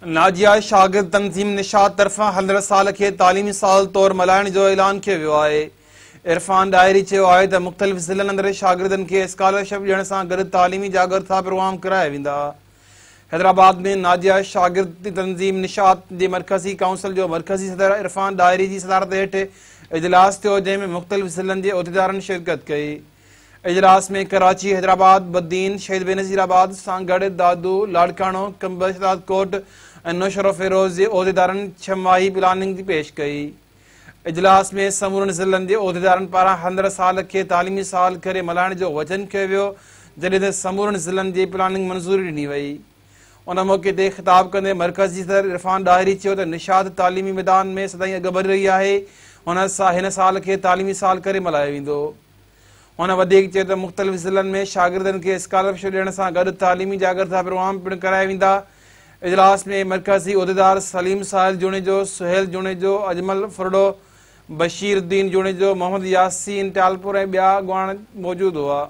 ناجيه شاگرد تنظيم نشاط طرفان هلندڙ سال کي تعليمي سال طور ملهائڻ جو اعلان ڪيو ويو آهي. عرفان ڏاهري چيو آهي ته مختلف ضلعن اندر شاگردن کي اسڪالرشپ ڏيڻ سان گڏ تعليمي جاڳرتا پروگرام ڪرايا ويندا. حيدرآباد ۾ ناجيه شاگرد تنظيم نشاط جي مرڪزي ڪائونسل جو مرڪزي صدر عرفان ڏاهري جي صدارت هيٺ اجلاس ٿيو جنهن ۾ مختلف ضلعن جي عهديدارن شرڪت ڪئي. اجلاس ۾ ڪراچي، حيدرآباد، بدين، شهيد بينظير آباد، سانگهڙ، دادو، لاڙڪاڻو، قمبر، شهدادڪوٽ ۽ نوشهروفيروز جي عهديدارن ڇهه ماهي پلاننگ پيش ڪئي. اجلاس ۾ سمورن ضلعن جي عهديدارن پاران هلندڙ سال کي تعليمي سال ڪري ملهائڻ جو وچن ڪيو ويو جڏهن ته سمورن ضلعن جي پلاننگ منظوري ڏني وئي. ان موقعي تي خطاب ڪندي مرڪزي صدر عرفان ڏاهري چيو ته نشاط تعليمي ميدان ۾ سدائين اڳڀري رهي آهي، هن سال کي تعليمي سال ڪري ملهايو ويندو. هن وڌيڪ چيو ته مختلف ضلعن ۾ شاگردن کي اسڪالرشپ ڏيڻ سان گڏ تعليمي جاڳرتا پروگرام پڻ ڪرايا ويندا. اجلاس ۾ مرڪزي عهديدار سليم ساحل جوڻيجو، سهيل جوڻيجو، اجمل ڦرڙو، بشير الدين جوڻيجو، محمد ياسين ٽالپر ۽ ٻيا اڳواڻ موجود هئا.